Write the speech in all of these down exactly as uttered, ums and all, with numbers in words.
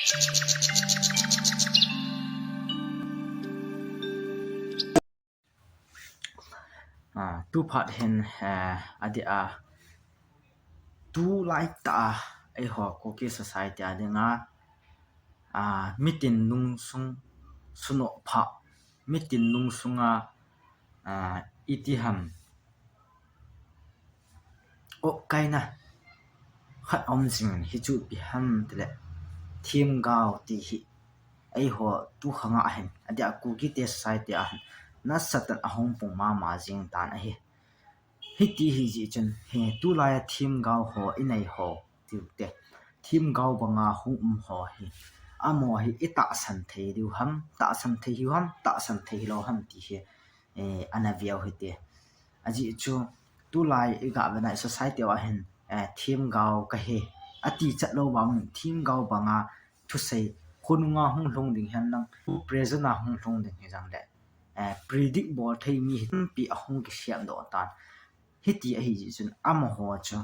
Ah, tu phat hin, eh, adeh a, tu laitah a, eiho Kuki society a dinga, ah, mitin lungsung sunoh pha, mitin lungsunga, ah, iti ham, oh, kaina khat aum jing, hichu ipi ham tile, themgao ti hi, eiho tu khanga hin, adeh a Kuki te society a hin, nasatah in ahung pung mama jing tan ahi. Hiti hi jeh chun, hi tulai a themgao ho, inei ho, tiu te, themgao banga hung um ho hi, amaho hi itahsan thei diu ham, tahsan thei hiu ham, tahsan thei hilou ham ti hi, eh, ana veu hite. Ajeh chu, tulai iga vena society a hin, eh, themgao kahi, ati chat lou vangin, themgao banga thusei, khonunga hung lhung ding hihen lang, present a hung lhung ding hijong le, eh, predict bol thei mi hi tampi ahung kisem doh tan. Hiti ahi jeh chun amaho chu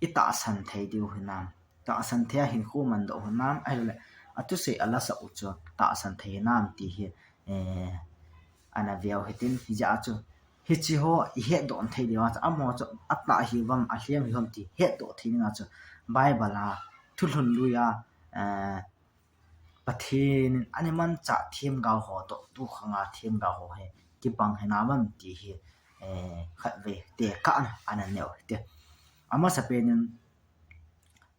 itahsan thei diu hinam, tahsan thei a hinkho mandoh hinam, ahilou le athusei alasah u chu tahsan thei hinam ti hi, eh, ana veu hitin, hijeh a chu hiche ho ihetdoh thei diu a chu, amaho chu atah hiu ham, alhem hiu ham ti hetdoh thei dinga chu Bible a, thulhun lui a, eh, Pathen in ana manchah themgao ho toh tu khanga themgao ho hi kibang hinam ti hi, eh, khatvei tekahna ana neiu hite. Amasapen in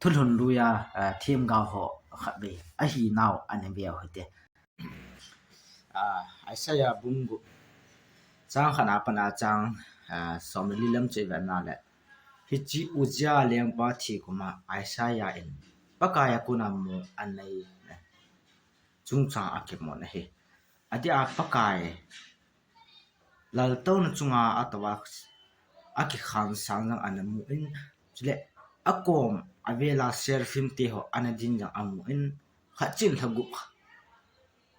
thulhun lui a, eh, themgao ho khatvei ahinau ana veu hite. Ah, Isaiah bung gup chang khatna a pat a chang, ah, somle li lam chu ivet na le, hiche Uzziah lengpa thi kum a Isaiah in Pakai a kona mu anei chungchang akimun ahi. Adeh a Pakai laltouna chunga atou a, akikhan sang jong ana mu in, chule akom avel a seraphim te ho ana ding jong amu in, khat cheh in lha gup,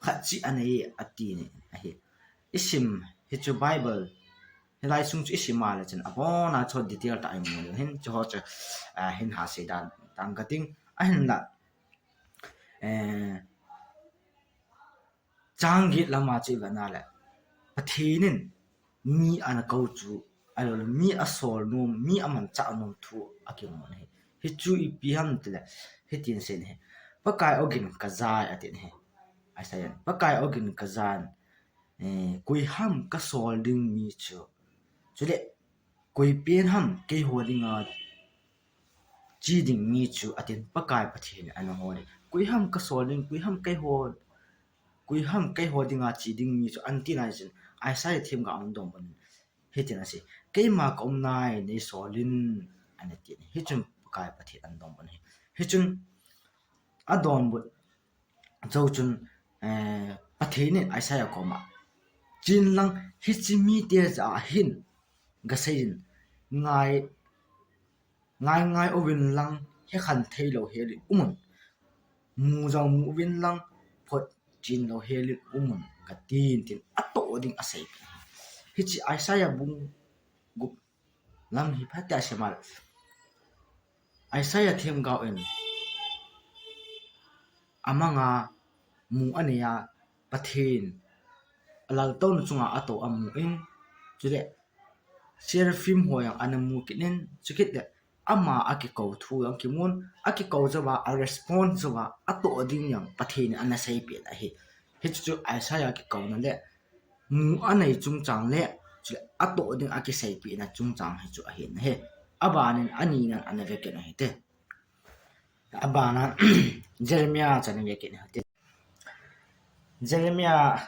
khat cheh anei e ati ni ahi. Isim hichu Bible, hilai sung chu isim a le chun abon a chu detail tah a imu diu hin, chuho chu, ah, hin hasei dan tang kating, ahinla, eh, chang get lam a chu ivet na le, Pathen in mi ana kou chu, ahilou le mi asol nom, mi amanchah nom thu akimun ahi. Hichu ipi ham tile, hitin asei in ahi. Pakai ogin kajai atin ahi. Isaiah in, Pakai ogin kajai in, eh, koi ham kasol ding mi chu, chule koi pen ham keiho dinga che ding mi chu atin, Pakai Pathen in ana hol e. Koi ham kasol ding, koi ham keiho, koi ham keiho dinga che ding mi chu, atin ahi chun, Isaiah themgao ahung donbut in hitin asei, keima kaumna a nei sol in, ana tin, hichun Pakai Pathen ana donbut in ahi. Hichun adonbut jou chun, eh, Pathen in Isaiah koma, chen lang hiche mite jah a hin gasei in, ngai, ngai ngai uvin lang, hekhen thei lou hel in umun, mu jong mu uvin lang, photchen lou hel in umun, katin tin atoh ding asei. Hiche Isaiah bung gup lam hi phatea sim a le, Isaiah themgao in amanga mu anei a, Pathen alaltouna chunga atou amu in, chule seraphim ho jong ana mu kit in, chukit le ama akikou thu jong kimun, akikou jouva, arespond jouva, atoh ding jong Pathen in ana seipeh in ahi. Hichu chu Isaiah kikouna le mu anei chungchang le, chule atoh ding akiseipeh na chungchang hichu ahin ahi. Aban in anina ana vekit u hite. Aban a Jeremiah chu ana vekit u hite. Jeremiah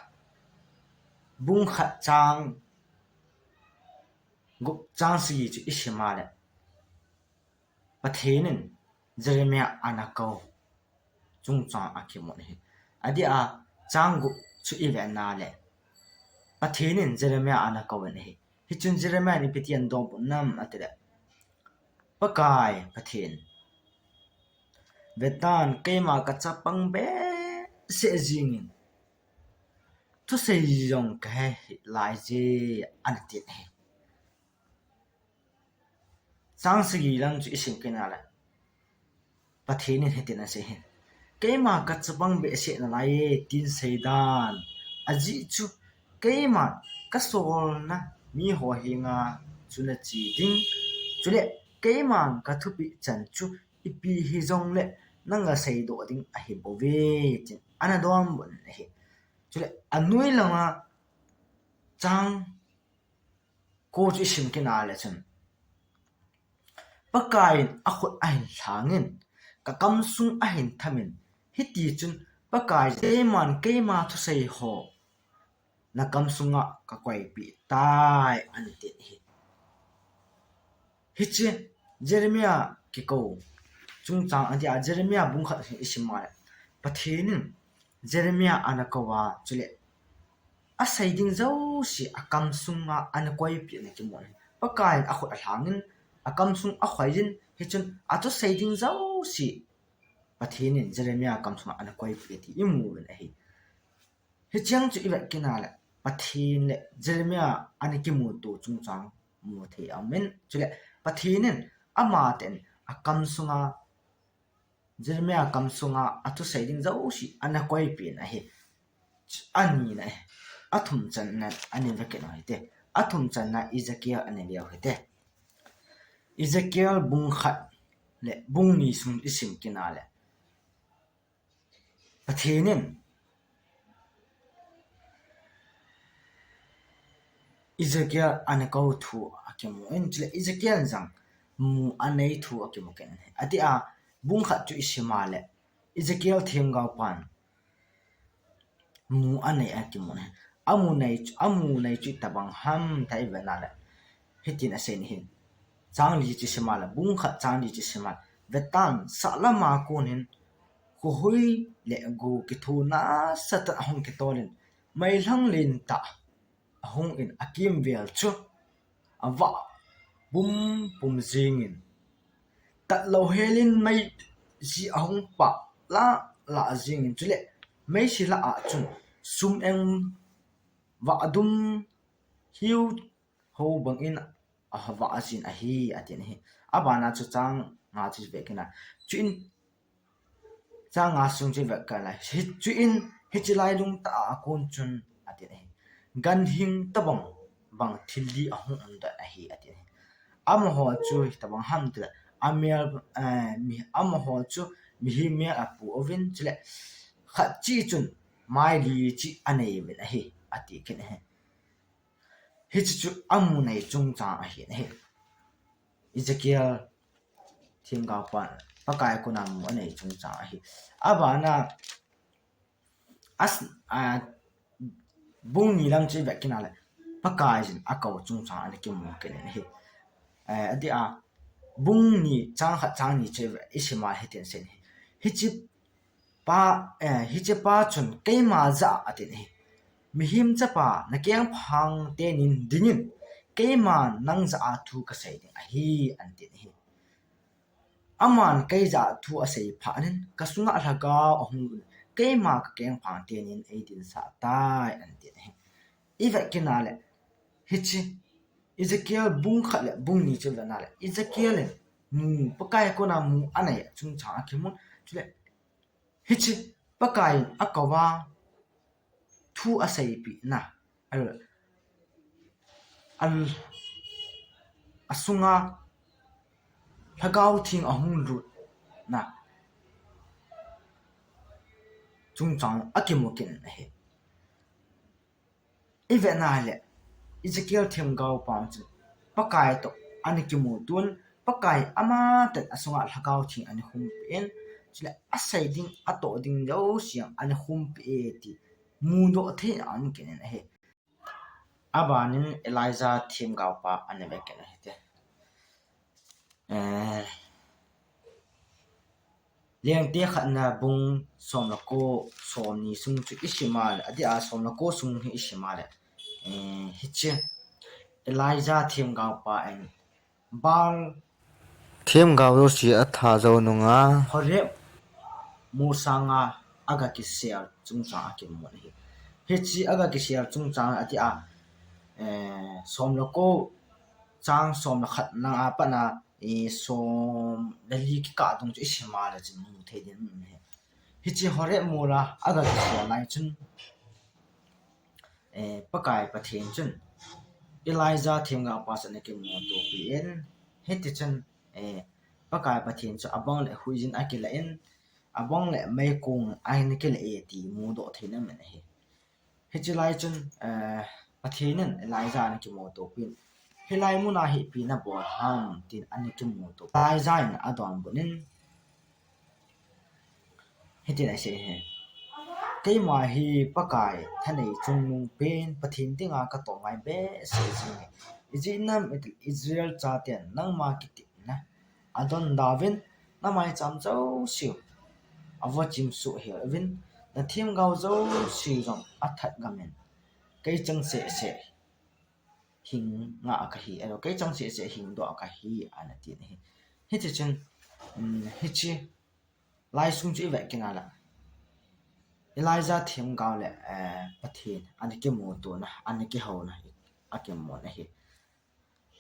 bung khat chang gup chang sagi chu isim a le, Pathen in Jeremiah ana kou chungchang akimun ahi. Adeh a chang gup chu ivet na le, Pathen in Jeremiah ana kou in ahi. Hichun Jeremiah in ipi tin adonbut nam atile, Pakai Pathen, vetan, keima kachapang behseh jingin, thusei jong kahe hih lai je, ana tin ahi. Chang sagi lang chu isim kit na le, Pathen in hitin asei in, keima kachapang behseh nalai e, tin seidan. Ajeh chu, keima kasolna miho henga chu nache ding. Chule, keiman kathupeh chan chu ipi hijongle nanga seidoh ding ahibouve, tin ana donbut in ahi. Chule, anoi langa chang ko chu isim kit a le chun, Pakaiyin akhut ahin lhangin, kakamsung ahin thamin, hitichun Pakai, keiman keima thusei ho nakamsunga kakoipeh tai, ati ahi. Hiche Jeremiah kikou chungchang atia, Jeremiah bung khat hi isim a le, Pathen in Jeremiah ana kouva, chule asei ding jouse akamsunga ana koipeh na kimun ahi. Pakaiyin akhut alhangin, akamsung akhoiyin, hichun athusei ding jouse Pathen in Jeremiah kamsunga ana koipeh ti imu uvin ahi. Hicheng chu ivet kit a le, Pathen le Jeremiah ana kimuto chungchang mu thei aumin. Chule Pathen in amatah in akamsunga, Jeremiah kamsunga athusei ding jouse ana koipeh in ahi. Anina ahi. Athum channa ana ve kit u hite. Athum channa Ezekiel ana ve u hite. Ezekiel bung khat le bung ni sung isim kit a le, Pathen in Ezekiel ana kou thu akimun, chule Ezekiel jong mu anei thu akimu kit in ahi. Atia, bung khat chu isim a le, Ezekiel themgaopan mu anei akimun ahi. Amu nei chu, amu nei chu itobang ham ti ivet a le, hitin asei in ahi. Chang li chu isim a le, bung khat chang li chu isim a le, vetan, sahlama konin khohoi le go kitho nasatah ahung kitolin, meilhang lentah ahungin akimvel chu avah pumpum jingin, tatlou helin meisi ahung pah lahlah jingin, chule meisi lah a chun sum-eng vahdum hiu ho bangin avah jin ahi, atin ahi. Abana chu chang nga chu ivet kit a. Chuin chang nga sung chu ivet kit a le, hi, chuin hiche lailung tah a kon chun, atin ahi, ganhing tobang bang thil li ahung umdoh in ahi, atin ahi. Amaho chu hitobang ham tile, amel, eh, mi, amaho chu mihem mel apu uvin, chule khat cheh chun mai li cheh anei uvin ahi, ati kit in ahi. Hiche chu amu nei chungchang ahi, ahi. Ezekiel themgaopan Pakai koma mu anei chungchang ahi. Abana as, a, bung ni lam chu ivet kit a le, Pakaiyin akou chungchang ana kimu kit in ahi. Eh, atia, bung ni chang khat chang ni chu isim a le hitin asei in ahi. Hiche pa, eh, hiche pa chun keima jah a atin ahi. Mihem chapa, nakeng phang tenin dingin, keiman nang jah a thu kasei ding ahi, atin ahi. Aman kei jah a thu asei phat in, kasunga lhagao ahung in, keima kakeng phang tenin eidinsah tai, atin ahi. Ivet kit a le, hiche Ezekiel bung khat le bung ni chu ivet a le, Ezekiel in mu, Pakai koma mu anei chungchang akimun, chule hiche Pakaiyin akouva thu aseipeh na, al, al, asunga Lhagao Theng ahung lutna chungchang akimu kit in ahi. Ivet a le, Ezekiel themgaopan chun Pakai toh ana kimuto in, Pakai amatah in asunga Lhagao Theng ana humpeh in, chule asei ding, atoh ding jouse ana humpeh e ti mudoh thei in aum kit in ahi. Abanin Elijah themgaopa ana ve kit u hite. Eh, Lengte khatna bung som le ko, som ni sung chu isim a le, adia som le ko sung hi isim a le, eh, hiche Elijah themgaopa in Baal themgao jouse atha jou nunga Horeb molsanga aga kisel chungchang akimun ahi. Hiche aga kisel chungchang atia, eh, som le ko chang som le khat na a pat a, eh, som le li kikah dung chu isim a le chun mu thei ding ahi. Hiche Horeb mol a aga kisol lai chun, eh, Pakai Pathen chun Elijah themgao pa chu ana kimuto pin, hiti chun, eh, Pakai Pathen chu abang le huiyin akilah in, abang le meikong ana kilah e ti mudoh theina min ahi. Hiche lai chun, eh, Pathen in Elijah ana kimuto pin, hilai mun a hi ipi nabol ham tin ana kimuto. Elijah in adonbut in, hitin asei e. Keima hi Pakai thanei chungnung pen, Pathen dinga katoh ngai behseh jing e. Ijeh inem itile Israel chaten nangma kitepna adon uvin, namaicham jouse avochim soh hel uvin, nathemgao jouse jong athat gam in, kei chang seh seh hing ngah kahi, ahilou, kei chang seh seh hing doh kahi, ana tin ahi. Hiti chun, um, hiche lai sung chu ivet kit a le, Elijah themgao le, eh, Pathen ana kimutona, ana kihouna hi akimun ahi.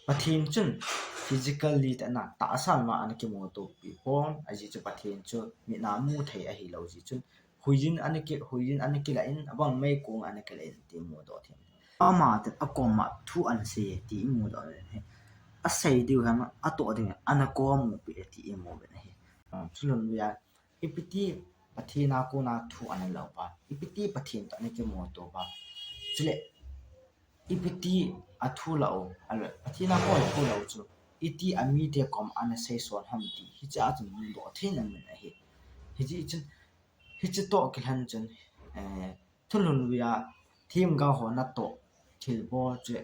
Pathen chun physically tah a, tahsan a ana kimuto pi pon, ajeh chu Pathen chu mit a mu thei ahilou jeh chun, huiyin ana ki, huiyin ana kilah in, abang meikong ana kilah in ti mudoh thei. Ama ten akom a thu ana sei e ti imudoh e. Asei diu ham, atoh diu ham, ana kom u pi e ti imu uvin ahi. Ah, thulhun vei a, ipiti Pathen a kona thu ana lah u pa, ipiti Pathen toh ana kimuto pa. Chule, ipiti athu lah u, ahilou, Pathen a kona thu lah u chu, iti amite kom ana seison ham ti, hiche a chun mudoh theina min ahi. Hijeh chun, hiche toh kilhen chun, eh, thulhun vei a themgao ho natoh thilbol chu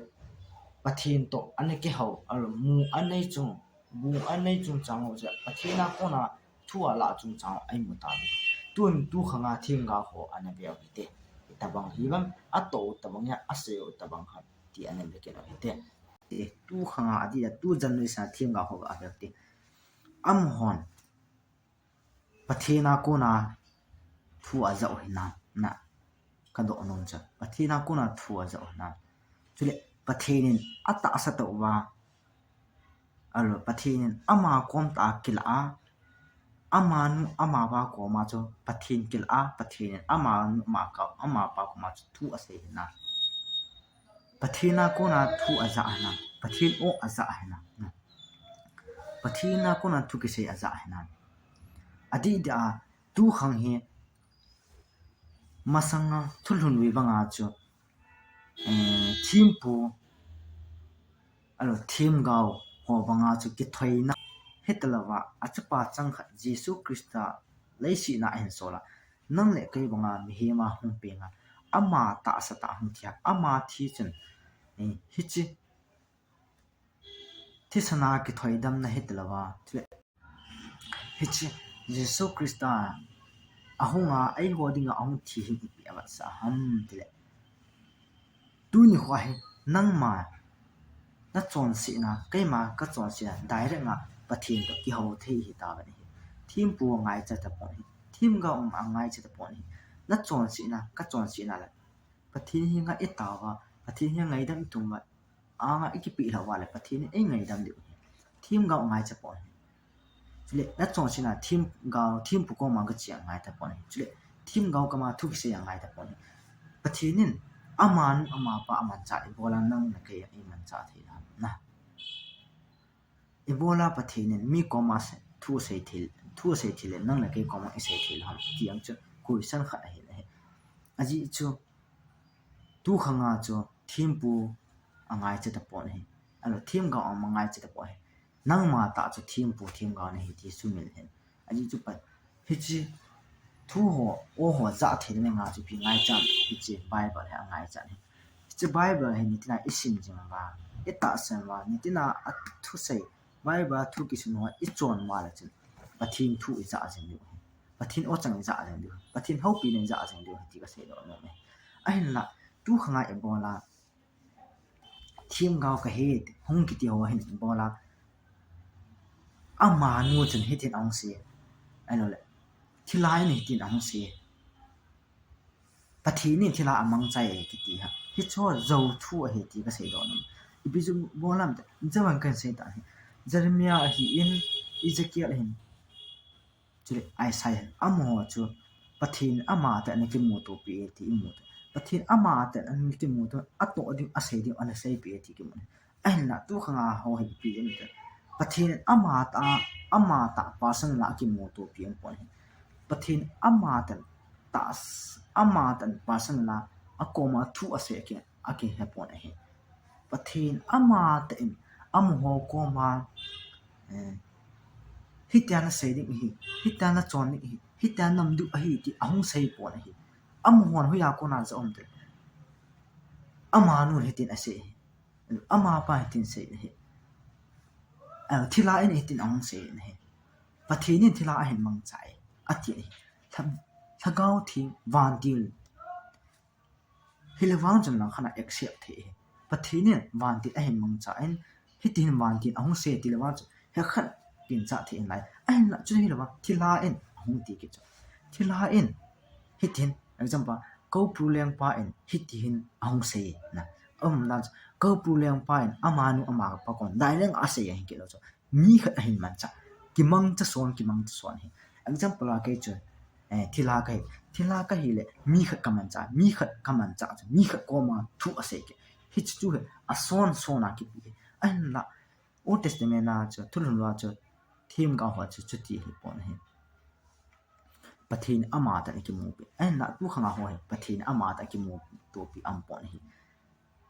Pathen toh ana kihou, ahilou, mu anei chung, mu anei chungchang u chu Pathen a kona thu alah chungchang u imu tauve. Tun tukhang a themgao ho ana veu hite. Itobang hiuvem, atoh u tobang ham, asei u tobang ham ti ana ve kit u hite. Eh, tukhang a adih a tujan nuisa themgao ho ga veu te. Amahon Pathen a kona thu ajah u hinam, na, kadoh nom chu. Pathen a kona thu ajah u hinam. Chule, Pathen in atahsa tah uva, ahilou, Pathen in ama kom tah a kilah a, amanu, amapa koma chu Pathen kilah a, Pathen in amanu, amapa koma chu thu asei hinam. Pathen a kona thu ajah hinam. Pathen o ajah hinam. Pathen a kona thu kisei ajah hinam. Adih dia, tukhang hi masanga thulhun vei banga chu, eh, thempu, ahilou, themgao ho banga chu kithoina hita louva, achapa changkhat Jesu Christa leiset a ahin sol a, nang le kei banga mihem a hung peng a, ama tahsa tah a hung thi a, ama thi chun, eh, hiche thisan a kithoidamna hita louva, chule, hiche Jesu Christa ahung a, eiho dinga ahung thi hi ipi avetsah ham tile, tuni kho hi nangma nachonsetna, keima kachonsetna direct a Pathen toh kihou thei hitauvin ahi. Thempu angaicha tapon ahi. Themgao angaicha tapon ahi. Nachonsetna, kachonsetna le Pathen henga itao uva, Pathen henga ngaidam itum uva, anga ikipeh lhah uva le Pathen in eingaidam diu ahi. Themgao angaicha pon ahi. Chule, nachonsetna themgao, thempu koma gache angai tapon ahi. Chule, themgao koma thu kisei angai tapon ahi. Pathen in amanu, amapa amanchah, ibola nang le kei a imanchah thei lou ham, na. Ibola Pathen in mi koma se, thu asei thei, thu asei thei le, nang le kei koma isei thei lou ham ti ang chu question khat ahi, ahi. Ajeh chu, tukhang a chu thempu angaicha tapon ahi. Ahilou, themgao angaicha tapon ahi. Nangma tah chu thempu, themgao nahi ti sumil hen. Ajeh chu pa, hiche thu ho, o ho jah theina dinga chu ipi ngaichat, hiche Bible hi angaichat ahi. Hiche Bible hi nitina isim jing uva, itahsan uva, nitina athusei, Bible a thu kisun uva ichon uva le chun, Pathen thu ijah jing diu ahi. Pathen o chang ijah jing diu ahi. Pathen houpina ijah jing diu ahi ti kasei doh nom e. Ahinla, tukhang a ibola themgao kahi, hung kiti ho hin ibola, amanu chun hitin ahung sei, ahilou le, thilha in hitin ahung sei, Pathen in thilha amangchai e kiti ha, hiche ho jou thu ahi ti kasei doh nom. Ipi chu bol ham tile, Joel kahin sei tan ahi, Jeremiah ahin, Ezekiel ahin, chule Isaiah, amaho chu Pathen amatah in ana kimutopi e ti imu te. Pathen amatah in ana kimuto, atoh ding, asei ding ana seipi e ti kimu. Ahinla tu khanga ho hi ipi em ti le, Pathen amatah, amatah personal a akimutopi aum pon ahi. Pathen amatah in tah, amatah in personal a akoma thu asei a ki, akihe pon ahi. Pathen amatah in amaho koma, eh, hitia nasei ding ahi, hitia nachon ding ahi, hitia nam diu ahi ti ahung sei pon ahi. Amahon hoiya kona ja um te. Amanun hitin asei ahi. Amapa hitin asei ahi. Ah, thilha in hitin ahung sei ahi. Pathen in thilha ahin mangcha e, ati ahi. Lha-, Lhagao Theng, vantil. Hile vang chun langkhat a accept thei ahi. Pathen in vantil ahin mangcha in, hiti hin vantil ahung sei ti le vang chun, hekhat gincha thei in lai. Ahinla chun hile vang, thilha in ahung ti kit chu. Thilha in, hiti hin, example, Koupru Lengpa in, hiti hin ahung sei na. Um, dan chu, Koupru Lengpa in, amanu amapa kon, direct a asei ahin kit lou chu. Mi khat ahin mancha. Kimangcha son, kimangcha son ahi. Example a kei chu, eh, thilha kahi. Thilha kahi le, mi khat kamancha. Mi khat kamancha chu, mi khat koma thu asei kit. Hichu chu hi, ason son a kipi ahi. Ahinla, Old Testament a chu, thulhun a chu, themgao ho chu, chuti ahi pon ahi. Pathen amatah in akimupi. Ahinla, tu khanga ho hi, Pathen amatah in akimutopi aum pon ahi.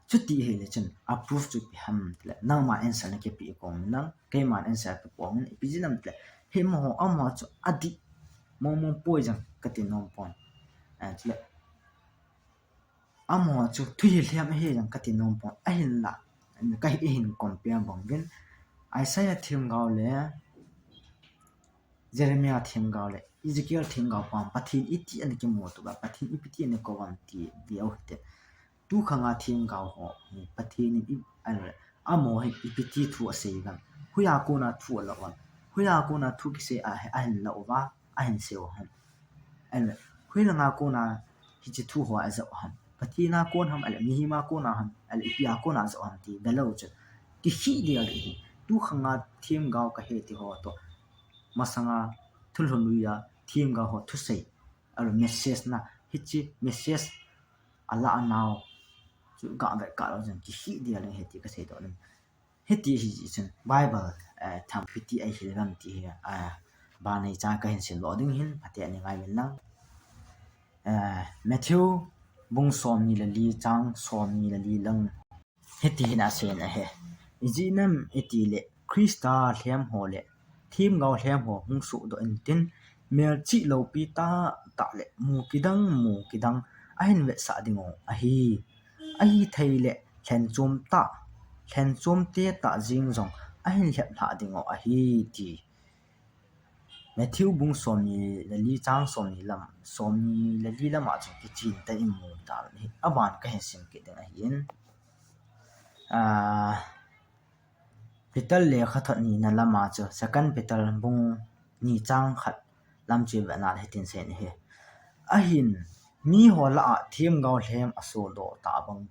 Chuti ahile chun, a proof chu ipi ham tile, nangma answer nakipe kong lang, keiman answer pe pong in, ipi jeh ham tile, hi amaho, amaho chu adih mong mong poi jeng kati nom pon. Eh, chule, amaho chu thuhil lhem ahi jeng kati nom pon. Ahinla, kahi, ihin compare bang uvin, Isaiah themgao le, Jeremiah themgao le Ezekiel themgao pan Pathen iti ana kimuto uva, Pathen ipi ti ana kou uvam ti veu hite. Tu khanga themgao ho hi Pathen in i, a, amaho hi ipi ti thu asei uvam. Hoiya kona thu alah uvam. Hoiya kona thu kisei a, ahin lah uva, ahin sei u ham. Ahile, hoilanga kona hiche thu ho ajah u ham. Pathen a kon ham, ahile mihem a kona ham, ahile ipi a kona ajah u ham ti velou chu. Kikhel ding ahi. Tu khanga themgao kahi ti ho toh, masanga thulhun lui a themgao ho thusei, ahile message na, hiche message alah nau chu gah vet kah lou chun kikhel ding ahi ti kasei doh nom. Hiti hi chun Bible, eh, themgao ipi ti ahil uvam ti hi, eh, banei cha kahin simdoh ding ahin, phaten neingai uvin lang. Eh, Matthew bung somni le li chang somni le li lang. Hiti hin asei in ahi. Ijeh inem itile Christa lhem ho le themgao lhem ho hung sohdoh intin, melchih loupi tahtah le mu kidang mu kidang ahin vetsah diu ahi. Ahithei le lhenchom tah, lhenchom te tah jeng jong ahin lhep lhah diu ahi ti. Matthew bung somni le li chang somni lam, somni le li lam a chun kichen tah in imu tauvin ahi. Aban kahin sim kit ding ahin. Ah, Peter lekhathot nina lam a chu, Second Peter bung ni chang khat lam chu ivet na le hitin asei in ahi. Ahin, miho lah a themgao lhem asohdoh tah bang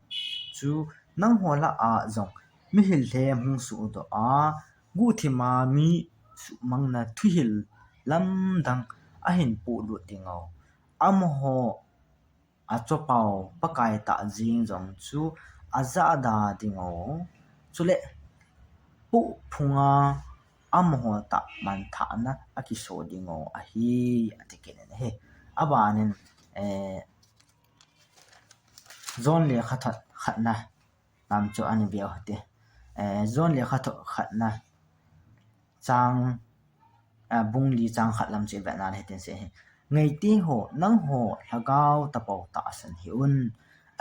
chu, nangho lah a jong mihil lhem hung sohdoh a, guhthim a mi suhmangna thuhil lamdang ahin polut diu. Amaho achopau Pakai tah jeng jong chu ajahda diu. Chule, poh phunga amaho tah manthahna akiso diu ahi, ati kit in ahi. Abanin, eh, John lekhathot khatna lam chu ana veu hite. Eh, John lekhathot khatna chang, ah, bung li chang khat lam chu ivet na le hitin asei ahi. Ngaite ho, nangho lhagao tapou tahsan hih un.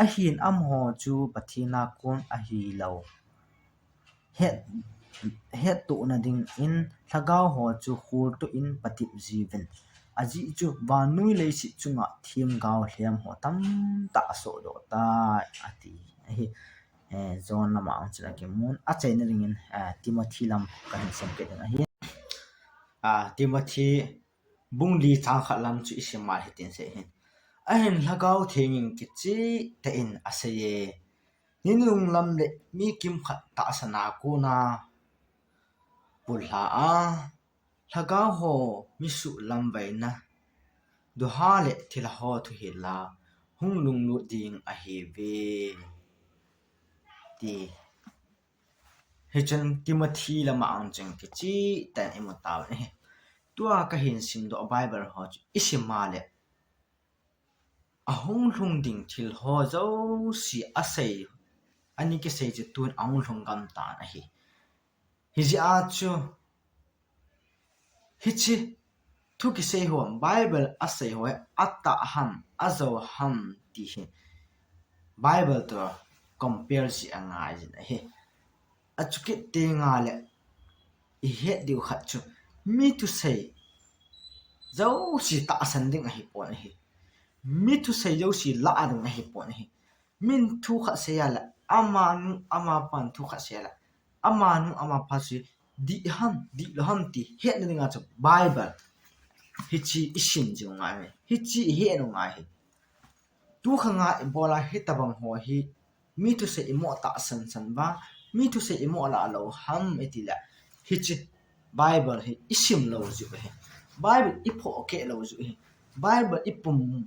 Ahin amaho chu Pathen a kon ahilou het, hettohna dingin lhagao ho chu kholtoh in patep jiuvin. Ajeh chu vannoi leiset chunga themgao lhem ho tamtah asohdoh tai, ati ahi. Eh, John lama ahung chu akimun, achaina dingin, eh, Timothy lam kahin sim kit ding ahi. Ah, Timothy bung li chang khat lam chu isim a le hitin asei ahi. Ahin Lhagao Theng in kicheh tah in asei e. Ni nung lam le mi kimkhat tahsan a kona pullha a, lhagao ho mi suhlamvaina Duha le thilha ho thu hi la hung lunglut ding ahi ve. Ti. Hichun Timothy lama ang chun kichih tah in imu tau ahi. Tua kahin simdoh Bible ho chu isim a le ahung lhung ding thil ho jouse asei, ani kisei chu tun ahung lhung gam tan ahi. Hijeh a chu hiche thu kisei ho, Bible asei ho hi atah ham, ajou ham ti hi Bible toh compare jeh angai jin ahi. Achukit teng le ihet diu khat chu mi thusei jouse tahsan ding ahipon ahi. Mi thusei jouse lah ding ahipon ahi. Min thu khat sei a le, amanu amapan thu khat sei a le, amanu amapa chu dih ham, dihlou ham ti hetna dinga chu Bible hiche isim jing u ngai ahi. Hiche ihet u ngai ahi. Tu khanga ibola hitobang ho hi mi thusei imo tahsan san uva, mi thusei imo lah lou ham iti le, hiche Bible hi isim lou jeh u ahi. Bible iphoh keh lou jeh u ahi. Bible ipum,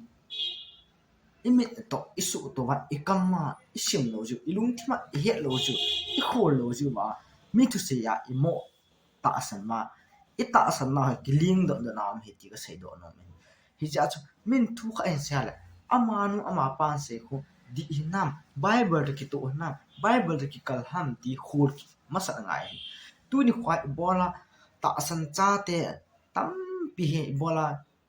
imit toh isuhto uva, ikam a isim lou jeh u, ilungthim a ihet lou jeh u, ikhol lou jeh uva, mi thusei a imo tahsan uva, itahsan nau hi kiling doh doh na um ahi ti kasei doh nom ahi. Hijeh a chu min thu khat ahin sei a le, amanu amapan sei khu dih hinam, Bible toh kitoh hinam, Bible toh kikal ham ti khol masat angai ahi. Tuni khoa ibola tahsan chate tampi hi ibola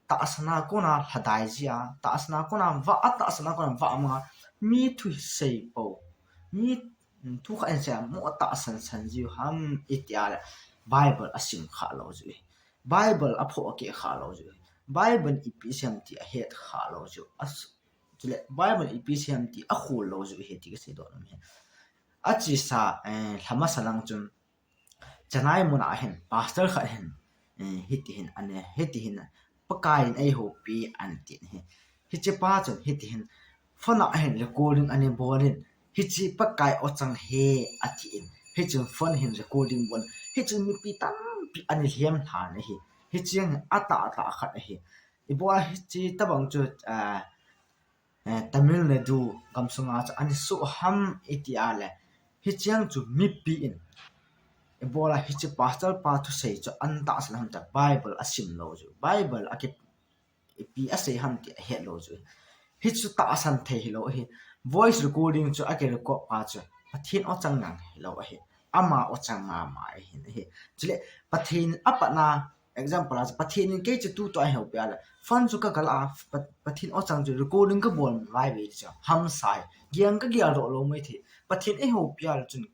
tahsan a kona lhadai jia, tahsan a kona vah, atahsan a kona vah manga, mi thusei pou, mi thu khat ahin sei a mo tahsan san jiu ham iti a le, Bible asim kha lou jeh u ahi. Bible aphoh keh kha lou jeh u ahi. Bible ipi asei ham ti ahet kha lou jeh u, chule Bible ipi asei ham ti akhol lou jeh u ahi ti kasei doh nom ahi. Achesa, eh, lha masa lang chun Chennai muna hin pastor khat hin, eh, hiti hin, ane, hiti hin, Pakai in eihoupi ahi tin ahi. Hichepa chun hiti hin, phone a hin recording ana bol in, hiche Pakai o chang ahi atin, hichun phone hin recording bol, hichun mipi tampi ana lhem lhan ahi. Hiche atah atah khat ahi. Ibola hiche tabang chu, ah, eh, Tamil Nadu gamsunga chu ana soh ham iti a le, hicheng chu mipi in ibola hiche pastor pa thusei chu ana tahsan ham ti a Bible asim lou jeh u, Bible a ki, ipi asei ham ti ahet lou jeh u, hichu tahsan thei hilou ahi. Voice recording chu aki record pa chu Pathen o chang nang hilou ahi, ama o chang ama ahi, ahi. Chule Pathen apatna example a chu Pathen in kei chu tutua eihoupi a le, phone chu kagal a, Pa-, Pathen o chang chu recording kabol lai ve chu hamsai, giang kagel doh lou mai thei. Pathen eihoupi a le chun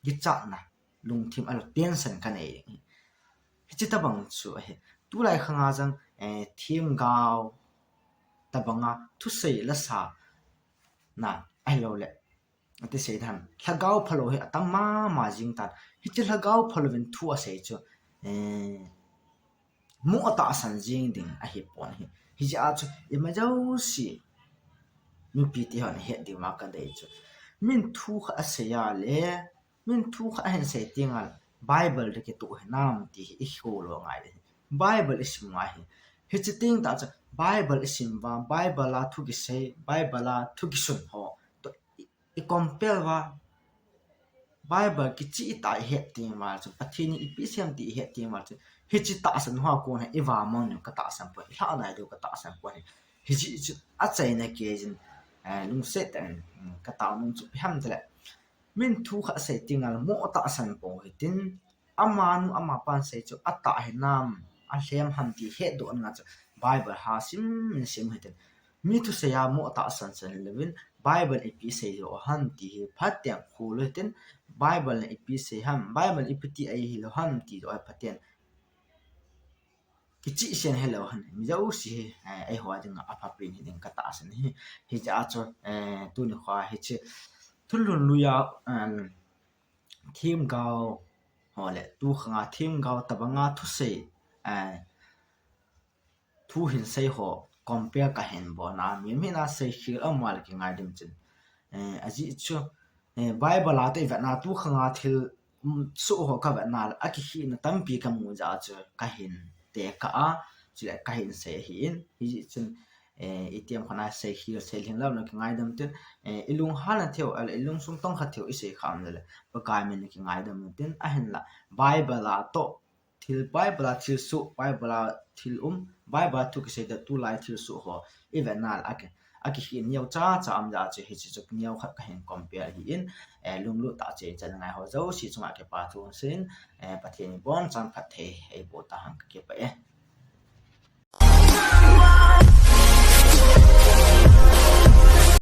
kichatna, lungthim a le tension kanei ding ahi. Hiche tabang chu ahi. Tulai khanga jong, eh, themgao tabanga thusei lasa na ahilou le, ati sei dan, lhagao phalou hi atam mama jing tan. Hiche lhagao phalouvin thu asei chu, eh, mo tahsan jing ding ahipon ahi. Hijeh a chu ima jouse mipi te hon het diu ma kadei chu, min thu khat asei a le, min thu khat ahin sei teng a le, Bible toh kitoh hinam ti hi ikhol lou ngai ahi. Bible isim ngai ahi. Hiche teng tah chu Bible isim uva, Bible a thu kisei, Bible a thu kisun ho toh i, i compare uva, Bible kicheh tah a ihet teng uva le chun, Pathen in ipi asei ham ti ihet teng uva le chun, hiche tahsan ho a kon hi ivamang diu katahsan poi, ilhah nai diu katahsan poi. Hijeh chun achaina keiyin, eh, lungset tah in, mm, katao nom chu ipi ham tile, min thu khat asei teng a le mo tahsan pou hitin, amanu amapan sei chu atah hinam, alhem ham ti hetdoh dinga chu Bible ha sim in sim hitin. Mi thusei a mo tahsan san hilouvin, Bible ipi asei lou ham ti hi phaten khol u hitin, Bible in ipi asei ham, Bible ipi ti ahi lou ham ti joh hi phaten kicheh sen hilou hen, mi jouse hi, eh, eiho dinga aphapen hi ding katahsan ahi. Hijeh a chu, eh, tuni khoa hiche thulhun lui a, em, themgao ho le, tu khanga themgao tabanga thusei, eh, thu hinsei ho compare kahin bolna, mi, mi na seikhel ama le kingai ding chun. Eh, ajeh chu, eh, Bible a toh ivetna tu khanga thil, um, soh ho kavetna le, akikhehna tampi kamu jeh a chu kahin tekah a, chule kahin sei ahin, hijeh chun, eh, itiham khat a sei khel sei lhing lou na kingaidam tin, eh, ilung hal na theiu, ahilou ilung sung tong kha theiu isei kham le le, Pakai min na kingaidam tin, ahinla, Bible a toh, thil Bible a thil suh, Bible a thil um, Bible a thu kisei da tulai thil suh ho, ivet na le aki, akikhin neo cha cha um da chu hiche chu neo khat kahin compare ahin, eh, lunglut tah cheh in chan ngai ho jouse chunga kipa thu sin, eh, Pathen in bon chan phatthei eiboh ta hen kakipah e.